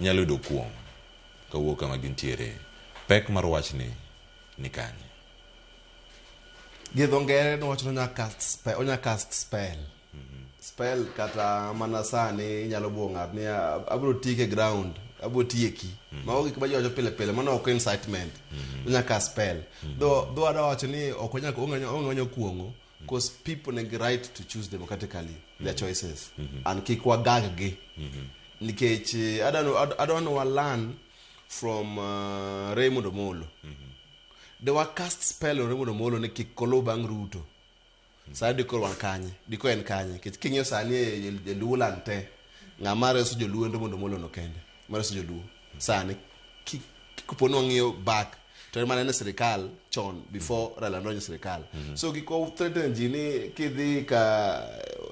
Nyalo yudo kuong' kawuok kama gintiere. Pek mar wachni ni kanye? Gi dho ngere nowacho ni onya cast spell. Spell kata mana sani inyalo buo ng'ato ni abiro tike ground, abiro tieki. Mago gik ma ji wacho pile pile, mano ok incitement. Onya cast spell. Though adwa wacho ni ok onya onge onya kuong'o, because people nigi right to choose democratically their choices. And kik wagag gi. Nikech adwa ni wa learn from Raymond Omolo. De wa cast spell on Raymond Omolo ni kik oluw bang' Ruto. Sani dikoro wan kanye? Diko en kanye? Nikech king'iyo sani e Luo land te, ng'ama reso joluo en Raymond Omolo no kende. Ma reso joluo. Sani, kopo ni wang'iyo back, to en mana en e sirikal chon before Raila donjo e sirikal. So kik wa threaten ji ni kidhi ka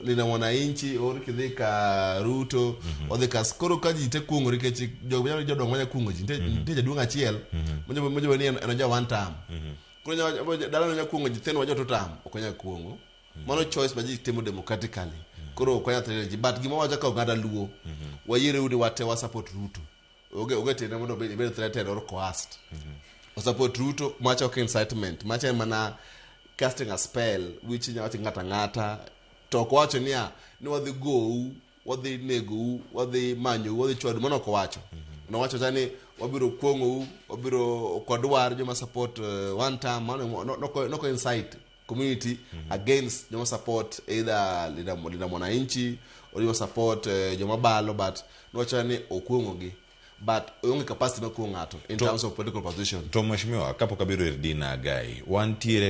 Linda Mwananchi or kidhi ka Ruto, odhi ka koro ka ji te kuong'ore nikech jodongo manya kuong'o ji. Nitie jaduong' achiel mojo ni en oja one term. Koro dalano nya kuong'o ji then wajo two term, ok onyal kuong'o. Mano choice ma ji timo democratically. Koro ok wanyal threaten ji. But gima wacho ka oganda Luo, wayiere udi wate wa support Ruto. Onge tiende mondo ibed threatened or coerced. O support Ruto, macha ok incitement. Macha en mana casting a spell which inya wacho ng'ato ang'ata. To ok owacho niya, ni wadhi gou, wadhi negou, wadhi manyou, wadhi chwadu. Mano ok owacho. Nowacho cha ni wabiro kuong'ou, wabiro ok wadwar joma support one term. Mano noko incite community against joma support either Linda Mwananchi or joma support joma balo, but nowacho ni okuong'ogi but onge capacity mar kuong'o ng'ato in terms of political position. To mheshimiwa, kapok abiro ir Dina Agai, wantiere